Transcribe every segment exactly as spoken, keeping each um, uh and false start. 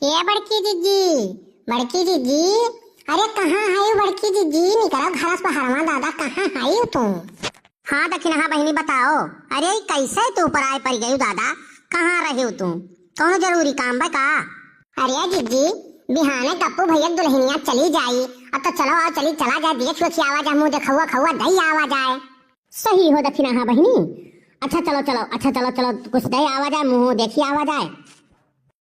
ए बड़की जिज्जी, बड़की जिज्जी, अरे कहाँ हयू बड़की जिज्जी? निकरो घर से बहरवा दादा, कहाँ हयू तू? हाँ दखिनहा बहिनी बताओ, अरे ई कैसे तू पराए पड़ गयू दादा, कहाँ रहू तू? कौनो जरूरी काम बा का? अरे जिज्जी, बिहाने गप्पू भैया दुल्हनिया चली जाई, अब तो चलो आओ चली चला जाए, देख वेख आवा जाए, मुँह देखौआ खौआ दई आवा जाए। सही हो दखिनहा बहिनी, अच्छा चलो चलो, अच्छा चलो चलो, कुछ दई आवा जाए, मुँह देखी आवा जाए।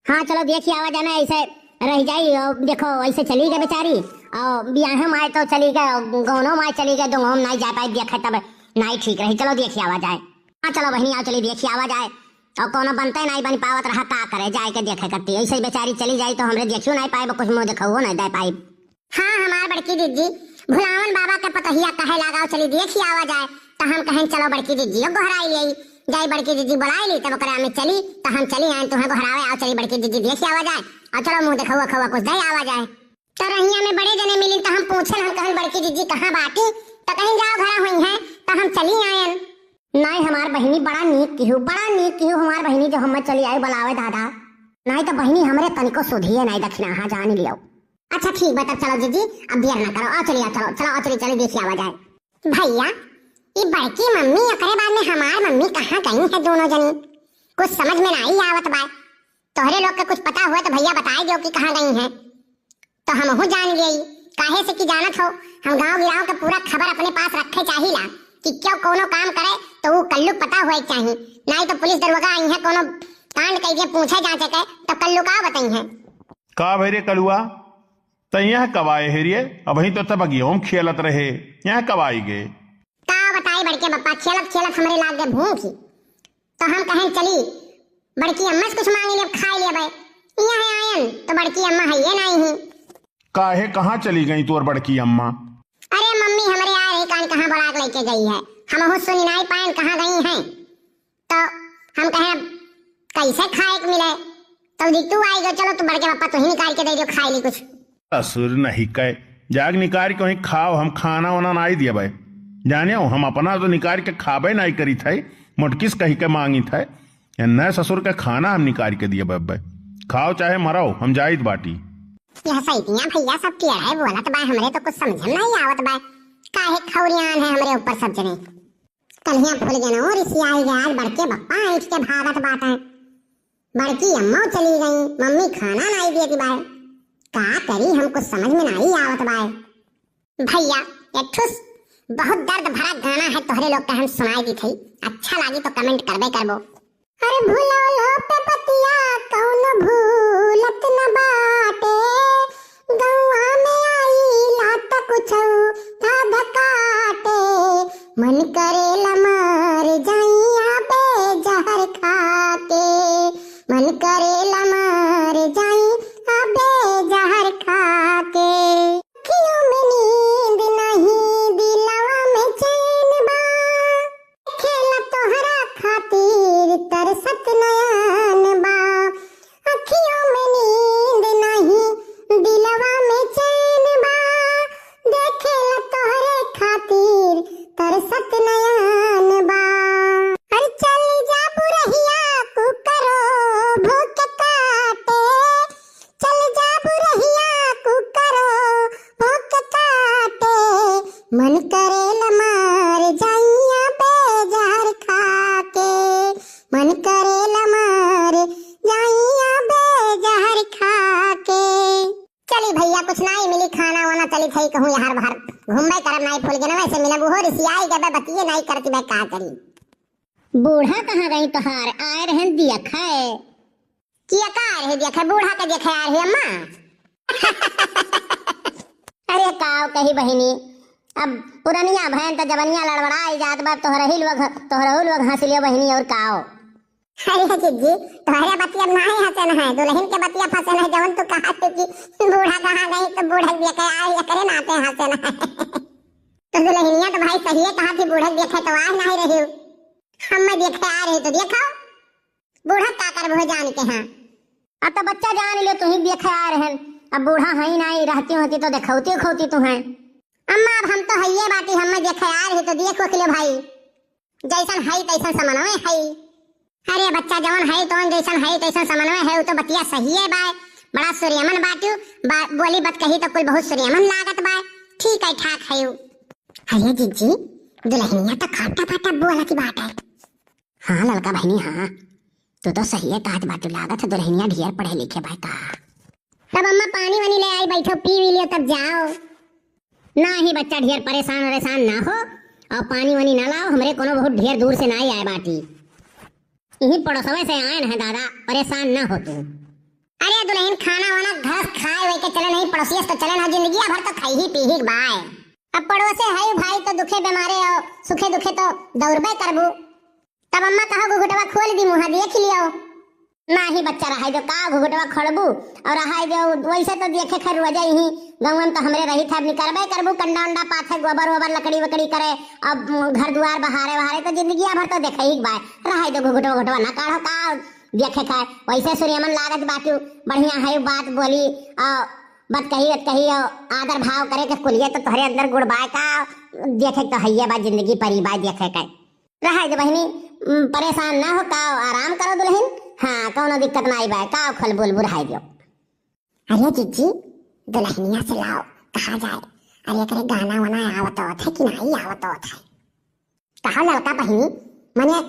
हाँ, चलो देखी आवा जाए ना, ऐसे रह जाई, और देखो ऐसे चली गए बेचारी, और बियाहे माय तो चली गए, और गौनो माय चली गए, दोनों नाई जा पाई, देखे तब नाई ठीक रही। चलो देखी आवा जाए। हाँ चलो बहिनी, आओ चली देखी आवा जाए। और कौनो बनते नाई बन पावत रहा, का करे जाए के देखे करती, ऐसे बेचारी चली जाई तो हमरे देखियो नाई पाए, कुछ मुँह देखो नाई दे पाई। हाँ, हमार बड़की दीदी, भुलावन बाबा के पतोहिया कहे लागा, "चली देखी आवा जाए।" त हम कहेन, "चलो बड़की दीदी, यो गोहराई ले आई।" जाई बड़की दीदी बुलाई ली, तब ओकरा में चली, त हम चली आएन, तुहें गोहरावे, आओ चली बड़की दीदी देखी आवा जाए, और चलो मुँह देखौआ खौआ कुछ दे आवा जाए। त रहिया में बड़े जने मिलिन, त हम पूछेन, हम कहेन, "बड़की दीदी कहाँ बाटी?" त कहेन, "जाओ घरा हुई हैं," त हम चली आएन। नाई हमार बहिनी बड़ा नीक किहू, बड़ा नीक किहू हमार बहिनी जो हमें चली आई बुलावे दादा। नाई त बहिनी हमरे तनिको सुधिए नाई दखिनहा जान लियो। अच्छा ठीक बा, तब चलो जीजी, अब देर ना करो, आओ चलिए, आओ चलो, चलो, आओ चलिए, चलो देखी आवा जाए। भैया, ई बड़की मम्मी, ओकरे बाद में हमार मम्मी कहाँ गई है दोनों जनी? कुछ समझ में नाई आवत बा। तोहरे लोग के कुछ पता हुए तो भैया बताए दियो कि कहाँ गई हैं, तो हमहू जान गई। काहे से कि जानत हो, हम गाँव गिराव के पूरा खबर अपने पास रखे चाहिला कि क्यों कौनो काम करे तो ऊ कल्लू पता हुए के चाही, नाई तो पुलिस दरोगा आई है, कौनो कांड कइके पूछे जांचे के तो कल्लू का बताई है। का भई रे कलुआ, त यहाँ कब आए हे रे? अबहीं तो तब बगियवा में खेलत रहे, यहाँ कब आई गे? का बताई बड़के बप्पा, खेलत खेलत हमरे लाग गए भूख ही। तो हम कहेन चली बड़की अम्मा से कुछ मांग लेब, खाए लेबै। यहाँ आयन तो बड़की अम्मा हइये नाई ही। काहे, कहाँ चली गई तोर बड़की अम्मा? अरे मम्मी हमरे आ रही कान कहाँ बुला के लेके गई है, हमहू सुनी नाई पायन कहाँ गई हैं। तो हम कहे, "अब कैसे खाए के मिले?" तो दी तू आई गो, "चलो तू बड़के पापा तू ही निकाल के दे दो, खाए ली कुछ।" ससुर नहीं कहे, जाग निकाल के वहीं खाओ, हम खाना वाना नाई दिए भाई। जाने हो, हम अपना तो निकाल के खाबे नाई करी थे, मोटकिस कही के मांगी थे। ए नए ससुर के खाना हम निकाल के दिए भाई, खाओ चाहे मरो, हम जाइत बाटी। यह सैतिया भैया सब टेढ़े बोलत बा, हमरे तो कुछ समझ में नहीं आवत बा, काहे खौरियान है हमरे ऊपर सब जने। कलिया फूल गए ना, रिसियाई गए, आज बड़के बप्पा ऐंठ के भागत बाटे। बड़की अम्मा चली गई, मम्मी खाना नाई देती बाय। का करी, हम कुछ समझ में नाई आवत बाय। भैया, एक ठुस बहुत दर्द भरा गाना है, तोहरे लोग के हम सुनाई दी थी, अच्छा लागी तो comment करबे करबो। अरे भुलौलो पे बतिया कौनो भूलत न बाटे, गौआ में आईला त कुछौ धाध काटे। मन करेला मर जाई अबे जहर खाके, मन करेला मर जाई अबे जहर खाके। अखियों में नींद नहीं, दिलवा में चैन बा, देखेला तोहरा खातिर तरसत नयन बा। अखियों में नींद नहीं, दिलवा में चैन बा, देखेला तोहरे खातिर तरसत नयन बा। अरे चल जा बुरहिया कुकरो भूख काटे, चल जा बुरहिया कुकरो भूख काटे, मन करेला मर जाई अबे जहर खाके, मन करेला मर जाई अबे जहर खाके। चली भैया, कुछ नाई मिली खाना वाना, चली थई कहूँ यार बाहर घूमबे करब, नाई फूल के ना वैसे मिलब, उहो रिसियाई गबे, बतिये नाई करती बे, का करी। बूढ़ा कहाँ गई तोहार? आए रहन दिया खाए। किया का रहे देखे, बूढ़ा के देखे आ रही अम्मा। अरे काव कही बहिनी, अब पुरनिया भैन त जवनिया लड़बड़ाई जात बा, तोहरही लोग, तोहरहू लोग हंस लियो बहिनी, और काव। अरे जिज्जी, तोहरे बतिया नाहीं हंसे न है, दुल्हन के बतिया फंसे न है, जवन तू कहा थी कि बूढ़ा कहाँ गई तो बूढ़ा देखे आ रही, एकरे नाते हंसे न है। तो दुल्हनिया तो भाई सही है कहा थी, बूढ़ा देखे तो आ नहीं रही हूँ, हम मैं देखे आ रही तो देखो। बूढ़ा का करबो जान के, हाँ। अब तो बच्चा जान लियो, तू ही देखे आ रहन। अब बूढ़ा हई नाई, रहती होती तो देखौती उखौती तू हैं। अम्मा, अब हम तो हइये बाटी, हमें देखे आ रही तो देख वकिलो भाई, जैसन हई तैसन समनवे हई। अरे बच्चा, जवन हई तवन जैसन हई तैसन समनवे है, उ तो बतिया सहिए बाय। बड़ा सुरियमन बाट्यू, बा-, बोली बतकही तो कुल बहुत सुरियमन लागत बा। ठीक है, ठाक है यू। अरे जिज्जी, दुलहिनिया तो खाटा फाटा बोलत बाटे। हाँ ललका बहिनी, हाँ, तू तो सही है कहत बाट्यू, लागत है दुलहिनिया ढेर पढ़े लिखे बा का। तब अम्मा पानी वानी ले आई, बैठो पी वी लियो तब जाओ। नाही बच्चा, ढेर परेशान वरेशान ना हो, और पानी वानी ना लाओ, हमरे कोनो बहुत ढेर दूर से नाही आए बाटी, इही पड़ोसवे से आए हैं दादा, परेशान ना हो तू। अरे दुलहिन, खाना वाना घर खाए वही के चले नहीं, पड़ोसियस तो चले ना, जिंदगी भर तो खाई ही पी ही के बाय। अब पड़ोसे है भाई तो दुखे बीमारे और सुखे दुखे तो दौड़बे करबू। तब अम्मा कहो घुघुटवा खोल दी, मुँहा देख लियो। नाही बच्चा, रहाई दो, का घुघुटवा खोलबू? और रहाई दो, वैसे तो देखे खैर रोजे यही गाँव में तो हमरे रही था, निकरबे करबू, कंडा उंडा पाथे, गोबर वोबर, लकड़ी वकड़ी करे, अब घर दुआर बहारे वहारे तो जिंदगी भर तो देखे ही बाय। रहाई दो, घुघुटवा घुघुटवा ना काढ़ो, का देखे खैर, वैसे सुरियमन लागत बाट्यू, बढ़िया है बात बोली, और बतकही बतकही, और आदर भाव करे के कुलिये तो तोहरे अंदर गुण बाय का, देखे तो हइये बा, जिंदगी परी बाय देखे के। रहाई दे बहिनी, उम, परेशान ना हो, काव आराम करो दुलहिन। हाँ, कौनो दिक्कत ना आई बा, काव खल बुल बुल रहाई दियो। अरे जिज्जी, दुलहिनिया से लाओ, कहा जाए। अरे एकरे गाना वाना आवत होत है कि नाही आवत होत है? कहा ललका बहिनी, मने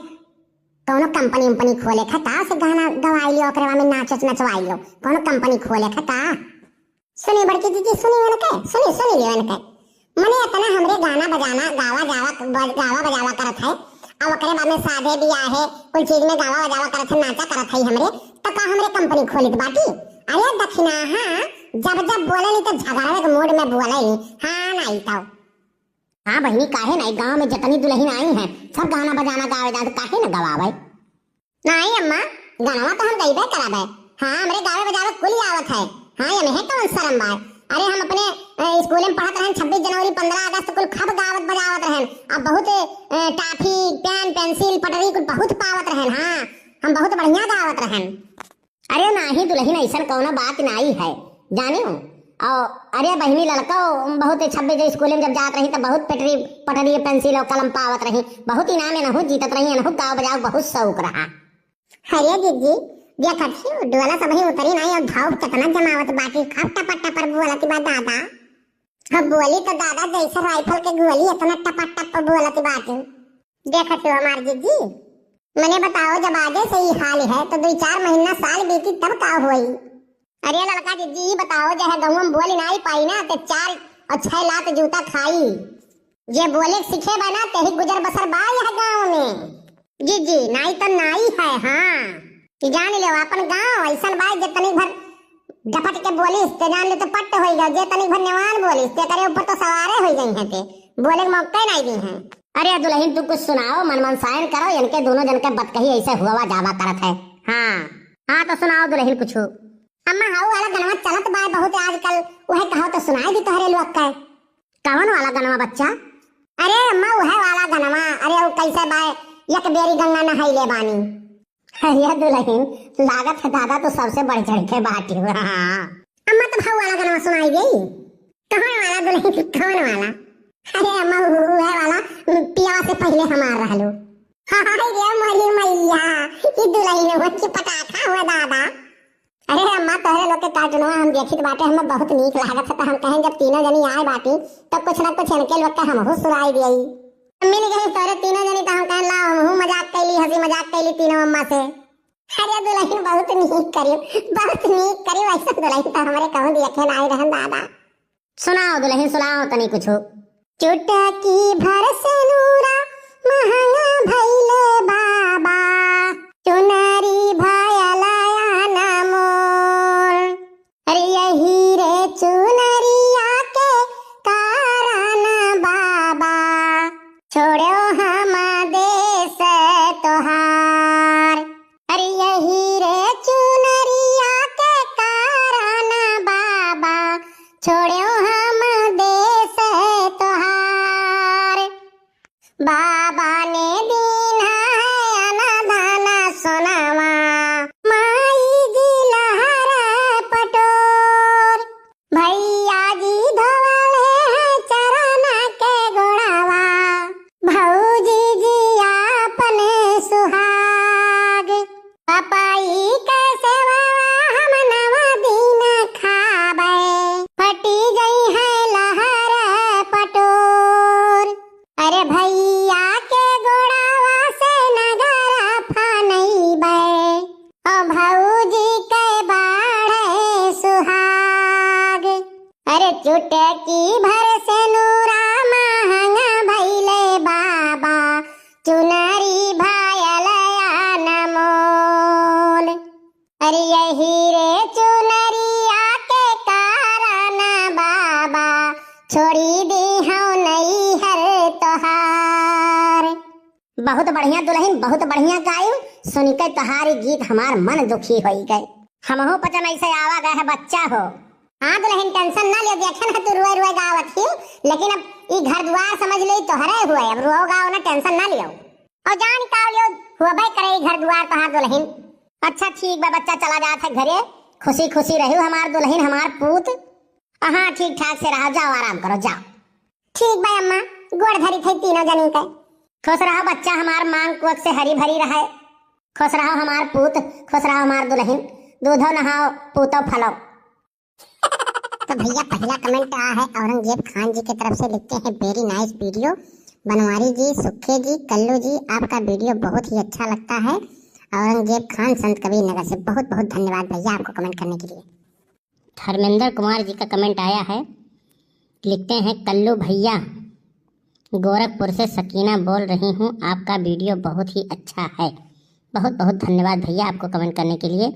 कौनो कंपनी उम्पनी खोले खा, ता से गाना गवाई लियो, ओकरे में नाचत नचवाई लियो, कौनो कंपनी खोले खा ता। सुनी बड़की जीजी, सुनी उनके, सुनी, सुनी ले उनके। मने इतना हमरे गाना बजाना, गावा जावा, बज-, गावा बजावा करत है। अब ओकरे बाद में शादी बियाह है, कुल चीज में गावा बजावा करत है, नाचा करत है हमरे, तो का हमरे कंपनी खोलित बाटी? अरे दखिनाहा, जब जब बोले नी तो झगड़वे के मूड में बोले नी। हाँ, नहीं तो। हाँ बहिनी, काहे नहीं, गाँव में जतनी दुलहिन आई हैं, सब गाना बजाना गावे जात, काहे न गवावे? नाई अम्मा, गनवा तो हम गइबे कराबे। हाँ, हमरे गावे बजावे कुल आवत है। हाँ, एमे कौन शरम बा? अरे, हम अपने, अ, स्कूल में पढ़त रहन, छब्बीस जनवरी, पन्द्रह अगस्त कुल खूब गावत बजावत रहन। अब बहुत, अ, टाफी, पेन, पेंसिल, पटरी कुल बहुत पावत रहन। हाँ, हम बहुत बढ़िया गावत रहन। अरे नाही दुलहिन, अइसन कौनो बात नाही है, जाने हो। और अरे बहिनी ललको बहुत छब्बीस जो स्कूल में जब जात रही तो बहुत पटरी, पटरी पेंसिल और कलम पावत रही, बहुत इनाम एनहु जीतत रही, एनहु गाव बजाव बहुत शौक रहा। अरे जिज्जी, देखत ही डोला सब ही उतरी नाही और भाव कितना जमावत बाटी, खप टपा टपर बोलत बा दादा। अब बोली तो दादा जैसे राइफल के गोली इतना टपा टप बोलत बाटी। देखत हो हमार जिज्जी, मने बताओ, जब आगे से ही हाल है तो दो चार महीना साल बीती तब का होई? अरे ललका जिज्जी, ई बताओ, जहे गहुम बोली नाई पाई ना, ते चार और छह लात जूता खाई। जे बोले सीखे बा ना, ते ही गुजर बसर बा यह गाँव में। जिज्जी, नाई तो नाई है, हाँ। कि जान लो, अपन गाँव अइसन बा, जे तनिक भर डपट के बोलिस, ते जान ले तो पट्ट होई गयो, जे तनिक भर नेवान बोलिस, ते करे ऊपर तो सवारे होई गई हैं, ते बोले के मौका ही नहीं दी हैं। अरे दुलहिन, तू कुछ सुनाओ, मन मनसायन करो, इनके दोनों जन के बतकही ऐसे हुआ जावा करत है। हाँ, हाँ, तो सुनाओ दुलहिन कुछ। अम्मा, हाउ वाला गनवा चलत बा बहुत आजकल, वह कहो तो सुनाई दी तोहरे लोग के। कवन वाला गनवा बच्चा? अरे अम्मा, वह वाला गनवा, अरे वो कैसे बा, एक बेरी गंगा नहाई ले बानी। अरे दुलहिन, लागत है दादा तू सबसे बढ़ चढ़ के बाटी हो। अम्मा, तो भाऊ वाला गनवा सुनाई गई। कौन वाला दुलहिन, कौन वाला? अरे अम्मा, उ-, उहे वाला, पियावा से पहिले हमार रहलू। हाय रे मोरी मैया, ई दुलहिन हो कि पटाखा हुआ दादा। अरे अम्मा, तोहरे लोग के कार्टूनवा हम देखित बाटे, हमें बहुत नीक लागत है, तो हम कहें जब तीनों जनी आए बाटी, तो कुछ ना कुछ इनके लोग के हमहू सुनाई दियई। मिल गई तोहरे तीनों जनी, तो हम कहें ला, हमहू मजाक कैली, हंसी मजाक कैली तीनों अम्मा से। अरे दुलहिन, बहुत नीक करियो, बहुत नीक करियो, ऐसा दुलहिन तो हमरे कहूँ देखे नाई रहन दादा। सुनाओ दुलहिन, सुनाओ तनी कुछ। चुटकी भर से नूरा महंगा भइले बाबा, चुनरी भयल अनमोल। अरे यही रे चुनरिया के कारण बाबा, छोड़ो हम देश तोहार। अरे यही रे चुनरिया के कारण बाबा, छोड़ो हम देश तोहार। बाबा ने दीन है अनधन सोनवा, माई जी लहर पटोर। भैया जी धोवले हैं चरण के गोड़वा, भौजी जी आपन सुहाग। पापाई के सेवा हम नवा दिन अरे चुटकी भर से नूरा महंगा भइले बाबा, चुनरी भयल अनमोल। अरे यही रे चुनरिया के कारण बाबा, छोड़ी दी हूँ नैहर तोहार। बहुत बढ़िया दुलहिन, बहुत बढ़िया गायू। सुनिके तोहारी गीत हमार मन दुखी होई गए। हमहू पचन ऐसे आवा गए है बच्चा हो। हाँ दुलहिन, tension ना लियो, देखे ना तू रुए रुए गावत ही, लेकिन अब ई घर दुआर समझ ले तोहरे हुए, अब रुओ गाओ ना, tension ना लियो। और जान का लियो, हुआ भाई करे ई घर दुआर तोहार दुलहिन। अच्छा ठीक बा बच्चा, चला जात है घरे, खुशी खुशी रहियो हमार दुलहिन हमार पूत। हाँ ठीक ठाक से रहो, जाओ आराम करो, जाओ। ठीक बा अम्मा, गोड़ धरी थे तीनों जनी के। खुश रहो बच्चा हमार, मांग कोख से हरी भरी रहे। खुश रहो हमार पूत, खुश रहो हमार दुलहिन, दूधो नहाओ, पूतो फलो। तो भैया पहला comment आया है औरंगजेब खान जी की तरफ से, लिखते हैं very nice video। बनवारी जी, सुखे जी, कल्लू जी, आपका video बहुत ही अच्छा लगता है। औरंगजेब खान संत कबीर नगर से बहुत बहुत धन्यवाद भैया आपको comment करने के लिए। धर्मेंद्र कुमार जी का comment आया है, लिखते हैं, कल्लू भैया, गोरखपुर से सकीना बोल रही हूँ, आपका video बहुत ही अच्छा है। बहुत बहुत धन्यवाद भैया आपको comment करने के लिए।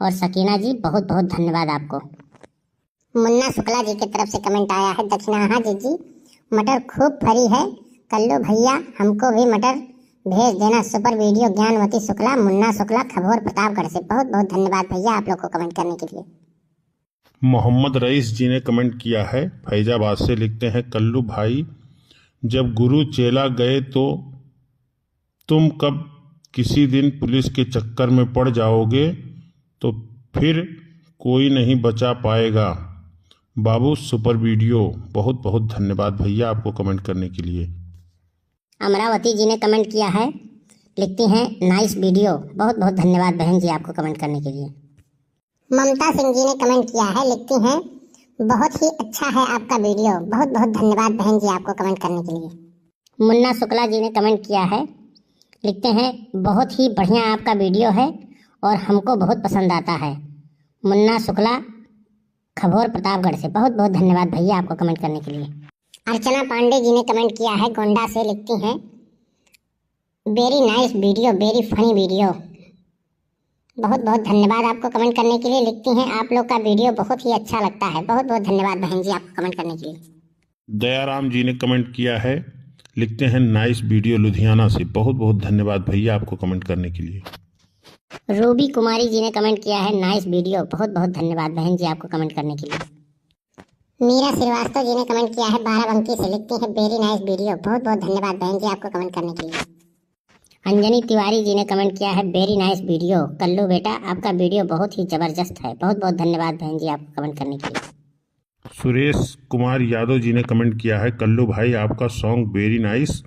और सकीना जी, बहुत बहुत धन्यवाद आपको। मुन्ना शुक्ला जी की तरफ से comment आया है, दक्षिणाहा जी जी, मटर खूब फरी है, कल्लू भैया हमको भी मटर भेज देना। Super video ज्ञानवती शुक्ला, मुन्ना शुक्ला, खबोर प्रतापगढ़ से। बहुत बहुत धन्यवाद भैया आप लोग को comment करने के लिए। मोहम्मद रईस जी ने comment किया है फैजाबाद से, लिखते हैं, कल्लू भाई, जब गुरु चेला गए तो तुम कब किसी दिन पुलिस के चक्कर में पड़ जाओगे तो फिर कोई नहीं बचा पाएगा। बाबू super video, बहुत बहुत धन्यवाद भैया आपको comment करने के लिए। अमरावती जी ने comment किया है, लिखती हैं, nice video। बहुत बहुत धन्यवाद बहन जी आपको comment करने के लिए। ममता सिंह जी ने comment किया है, लिखती हैं, बहुत ही अच्छा है आपका video। बहुत बहुत धन्यवाद बहन जी आपको comment करने के लिए। मुन्ना शुक्ला जी ने comment किया है, लिखते हैं, बहुत ही बढ़िया आपका video है और हमको बहुत पसंद आता है। मुन्ना शुक्ला खबोर प्रतापगढ़ से, बहुत बहुत धन्यवाद भैया आपको comment करने के लिए। अर्चना पांडे जी ने comment किया है गोंडा से, लिखती हैं, very nice video, very funny video। बहुत बहुत धन्यवाद आपको comment करने के लिए। लिखती हैं, आप लोग का video बहुत ही अच्छा लगता है। बहुत बहुत धन्यवाद बहन जी आपको comment करने के लिए। दयाराम जी ने comment किया है, लिखते हैं, nice video लुधियाना से। बहुत बहुत धन्यवाद भैया आपको comment करने के लिए। रूबी कुमारी जी ने comment किया है, nice video। बहुत बहुत धन्यवाद बहन जी आपको comment करने के लिए। मीरा श्रीवास्तव जी ने comment किया है बाराबंकी से, लिखती हैं, very nice video। बहुत बहुत धन्यवाद बहन जी आपको comment करने के लिए। अंजनी तिवारी जी ने comment किया है, very nice video। कल्लू बेटा, आपका video बहुत ही जबरदस्त है। बहुत बहुत धन्यवाद बहन जी आपको comment करने के लिए। सुरेश कुमार यादव जी ने comment किया है, कल्लू भाई आपका song very nice,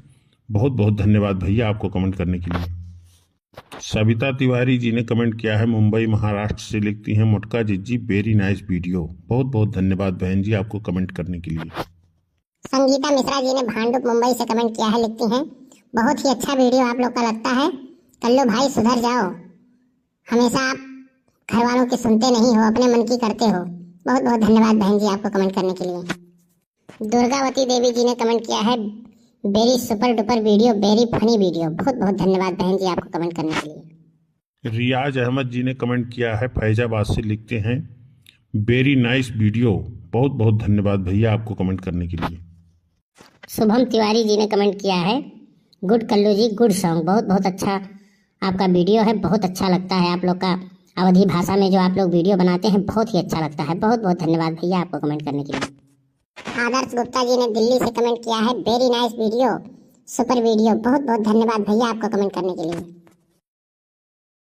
बहुत बहुत धन्यवाद भैया आपको comment करने के लिए। सविता तिवारी जी ने comment किया है मुंबई महाराष्ट्र से, लिखती हैं, मोटका जिज्जी, very nice video। बहुत बहुत धन्यवाद बहन जी आपको comment करने के लिए। संगीता मिश्रा जी ने भांडुप मुंबई से comment किया है, लिखती हैं, बहुत ही अच्छा video आप लोग का लगता है। कल्लू भाई सुधर जाओ, हमेशा आप घर वालों की सुनते नहीं हो, अपने मन की करते हो। बहुत बहुत धन्यवाद बहन जी आपको comment करने के लिए। दुर्गावती देवी जी ने comment किया है, very super duper video, very funny video। बहुत बहुत धन्यवाद बहन जी आपको comment करने के लिए। रियाज अहमद जी ने comment किया है फैजाबाद से, लिखते हैं, very nice video। बहुत बहुत धन्यवाद भैया आपको comment करने के लिए। शुभम तिवारी जी ने comment किया है, good कल्लू जी, good song। बहुत बहुत अच्छा आपका video है, बहुत अच्छा लगता है आप लोग का अवधी भाषा में जो आप लोग video बनाते हैं, बहुत ही अच्छा लगता है। बहुत बहुत धन्यवाद भैया आपको comment करने के लिए। आदर्श गुप्ता जी ने दिल्ली से comment किया है, very nice video, super video। बहुत बहुत धन्यवाद भैया आपको comment करने के लिए।